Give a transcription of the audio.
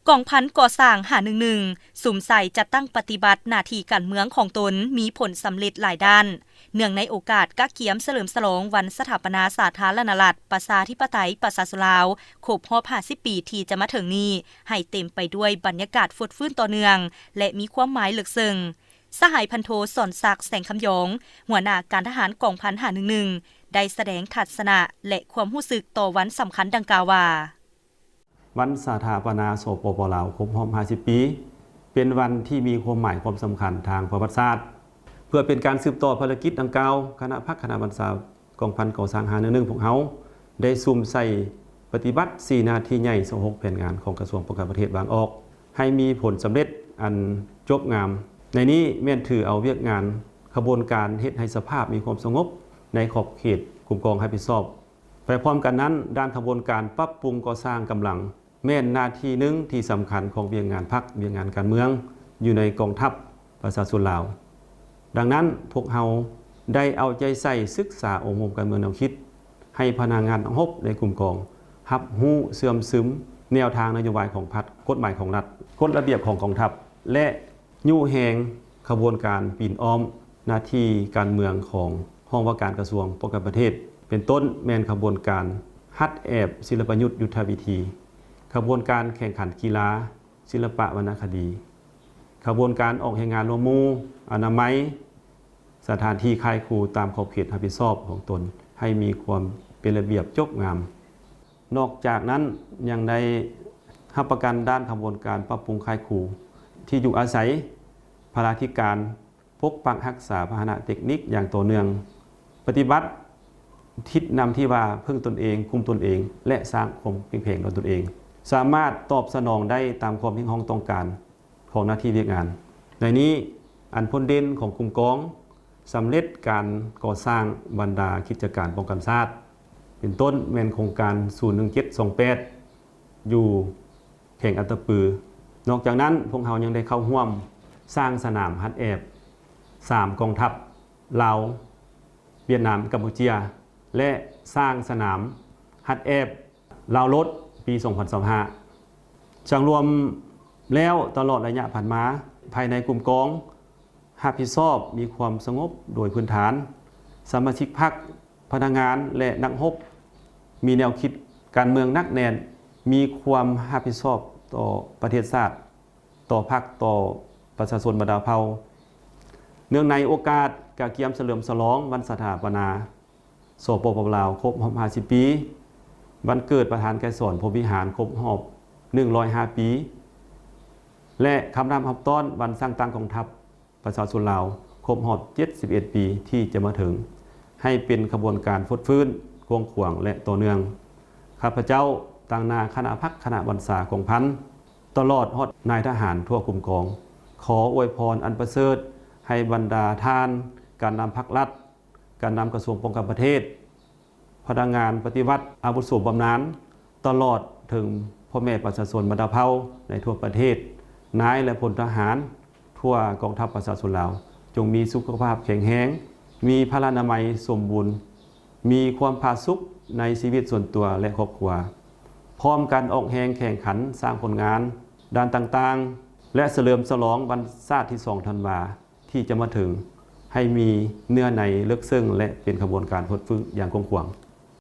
ກອງພັນກໍ່ສ້າງຫ້າໜຶ່ງໜຶ່ງ ສຸມໃສ່ຈັດຕັ້ງປະຕິບັດໜ້າທີ່ການເມືອງຂອງຕົນ ມີຜົນສຳເລັດຫຼາຍດ້ານ. ເນື່ອງໃນໂອກາດກະກຽມສະເຫຼີມສະຫຼອງວັນສະຖາປະນາສາທາລະນະລັດ ປະຊາທິປະໄຕ ປະຊາຊົນລາວ ຄົບຮອບຫ້າສິບປີທີ່ຈະມາເຖິງນີ້ ໃຫ້ເຕັມໄປດ້ວຍບັນຍາກາດຟົດຟື້ນຕໍ່ເນື່ອງ ແລະ ມີຄວາມໝາຍເລິກເຊິ່ງ, ສະຫາຍພັນໂທ ສອນສັກ ແສງຄຳຢອງ ຫົວໜ້າການທະຫານກອງພັນຫ້າໜຶ່ງໜຶ່ງ ໄດ້ສະແດງທັດສະນະ ແລະ ຄວາມຮູ້ສຶກຕໍ່ວັນສຳຄັນດັ່ງກ່າວວ່າ: ວັນສະຖາປະນາ ສປປ ລາວ ຄົບຮອບຫ້າສິບປີ ເປັນວັນທີ່ມີຄວາມໝາຍຄວາມສຳຄັນທາງປະຫວັດສາດ. ເພື່ອເປັນການສືບຕໍ່ພາລະກິດດັ່ງກ່າວ, ຄະນະພັກຄະນະບັນຊາກອງພັນກໍ່ສ້າງຫ້າໜຶ່ງໜຶ່ງ ພວກເຮົາໄດ້ສຸມໃສ່ປະຕິບັດສີ່ໜ້າທີ່ໃຫຍ່ ຊາວຫົກແຜນງານຂອງກະຊວງປ້ອງກັນປະເທດວາງອອກ ໃຫ້ມີຜົນສຳເລັດອັນຈົບງາມ. ໃນນີ້ແມ່ນຖືເອົາວຽກງານຂະບວນການເຮັດໃຫ້ສະພາບມີຄວາມສະຫງົບໃນຂອບເຂດຄຸ້ມຄອງຮັບຜິດຊອບ. ໄປພ້ອມກັນນັ້ນ, ດ້ານຂະບວນການປັບປຸງກໍ່ສ້າງກຳລັງ ແມ່ນໜ້າທີ່ໜຶ່ງທີ່ສຳຄັນຂອງວຽກງານພັກ, ວຽກງານການເມືອງ ຢູ່ໃນກອງທັບປະຊາຊົນລາວ. ດັ່ງນັ້ນ, ພວກເຮົາໄດ້ເອົາໃຈໃສ່ສຶກສາອົບຮົມການເມືອງແນວຄິດ ໃຫ້ພະນັກງານນັກຮົບໃນກຸ່ມກອງຮັບຮູ້ເຊື່ອມຊຶມແນວທາງນະໂຍບາຍຂອງພັກ, ກົດໝາຍຂອງລັດ, ກົດລະບຽບຂອງກອງທັບ ແລະ ຍຸແຮງຂະບວນການປີນອ້ອມໜ້າທີ່ການເມືອງຂອງຫ້ອງວ່າການກະຊວງປ້ອງກັນປະເທດ, ເປັນຕົ້ນແມ່ນຂະບວນການຫັດແອບສິລະປະຍຸດຍຸດທະວິທີ, ຂະບວນການແຂ່ງຂັນກິລາ, ສິລະປະວັນນະຄະດີ, ຂະບວນການອອກແຮງງານລວມໝູ່, ອະນາໄມ, ສະຖານທີ່ຄ້າຍຄູ່ຕາມຂອບເຂດຮັບຜິດຊອບຂອງຕົນໃຫ້ມີຄວາມເປັນລະບຽບຈົບງາມ. ນອກຈາກນັ້ນຍັງໄດ້ຮັບປະກັນດ້ານຂະບວນການປັບປຸງຄ້າຍຄູ່, ທີ່ຢູ່ອາໄສ, ພະລາທິການ, ປົກປັກຮັກສາພາຫະນະເຕັກນິກຢ່າງຕໍ່ເນື່ອງ, ປະຕິບັດທິດນຳທີ່ວ່າເພິ່ງຕົນເອງ, ກຸ້ມຕົນເອງ ແລະ ສ້າງຄວາມເຂັ້ມແຂງດ້ວຍຕົນເອງ, ສາມາດຕອບສະໜອງໄດ້ຕາມຄວາມຮຽກຮ້ອງຕ້ອງການຂອງໜ້າທີ່ວຽກງານ. ໃນນີ້, ອັນພົ້ນເດັ່ນຂອງກຸ່ມກອງ ສຳເລັດການກໍ່ສ້າງບັນດາກິດຈະການປ້ອງກັນຊາດ, ເປັນຕົ້ນແມ່ນໂຄງການສູນໜຶ່ງເຈັດສອງແປດ ຢູ່ແຂວງອັດຕະປື. ນອກຈາກນັ້ນ, ພວກເຮົາຍັງໄດ້ເຂົ້າຮ່ວມສ້າງສະໜາມຫັດແອບສາມກອງທັບ ລາວ, ຫວຽດນາມ, ກຳປູເຈຍ ແລະ ສ້າງສະໜາມຫັດແອບລາວລົດ ປີສອງພັນຊາວຫ້າ. ສັງລວມແລ້ວ, ຕະຫຼອດໄລຍະຜ່ານມາ, ພາຍໃນກຸ່ມກອງ ຮັບຜິດຊອບມີຄວາມສະຫງົບໂດຍພື້ນຖານ, ສະມາຊິກພັກ, ພະນັກງານ ແລະ ນັກຮົບ ມີແນວຄິດການເມືອງໜັກແໜ້ນ, ມີຄວາມຮັບຜິດຊອບຕໍ່ປະເທດຊາດ, ຕໍ່ພັກ, ຕໍ່ປະຊາຊົນບັນດາເຜົ່າ. ເນື່ອງໃນໂອກາດກະກຽມສະເຫຼີມສະຫຼອງວັນສະຖາປະນາ ສປປ ລາວ ຄົບຮອບຫ້າສິບປີ, ວັນເກີດປະທານໄກສອນ ພົມວິຫານ ຄົບຮອບໜຶ່ງຮ້ອຍຫ້າປີ ແລະ ຄຳນັບຮັບຕ້ອນວັນສ້າງຕັ້ງກອງທັບ ປະຊາຊົນລາວ ຄົບຮອບເຈັດສິບເອັດປີທີ່ຈະມາເຖິງ ໃຫ້ເປັນຂະບວນການຟົດຟື້ນ, ກວ້າງຂວາງ ແລະ ຕໍ່ເນື່ອງ. ຂ້າພະເຈົ້າ, ຕາງໜ້າຄະນະພັກຄະນະບັນຊາກອງພັນ, ຕະຫຼອດຮອດນາຍທະຫານທົ່ວກຸ່ມກອງ, ຂໍອວຍພອນອັນປະເສີດໃຫ້ບັນດາທ່ານການນຳພັກລັດ, ການນຳກະຊວງປ້ອງກັນປະເທດ, ພະນັກງານປະຕິວັດອາວຸໂສບຳນານ, ຕະຫຼອດເຖິງພໍ່ແມ່ປະຊາຊົນບັນດາເຜົ່າໃນທົ່ວປະເທດ, ນາຍ ແລະ ພົນທະຫານທົ່ວກອງທັບປະຊາຊົນລາວ, ຈົ່ງມີສຸຂະພາບແຂງແຮງ, ມີພະລານາໄມສົມບູນ, ມີຄວາມຜາສຸກໃນຊີວິດສ່ວນຕົວ ແລະ ຄອບຄົວ, ພ້ອມກັນອອກແຮງແຂ່ງຂັນສ້າງຜົນງານດ້ານຕ່າງໆ ແລະ ສະເຫຼີມສະຫຼອງວັນຊາດທີສອງທັນວາ ທີ່ຈະມາເຖິງ ໃຫ້ມີເນື້ອໃນເລິກເຊິ່ງ ແລະ ເປັນຂະບວນການຟົດຟື້ນຢ່າງກວ້າງຂວາງ.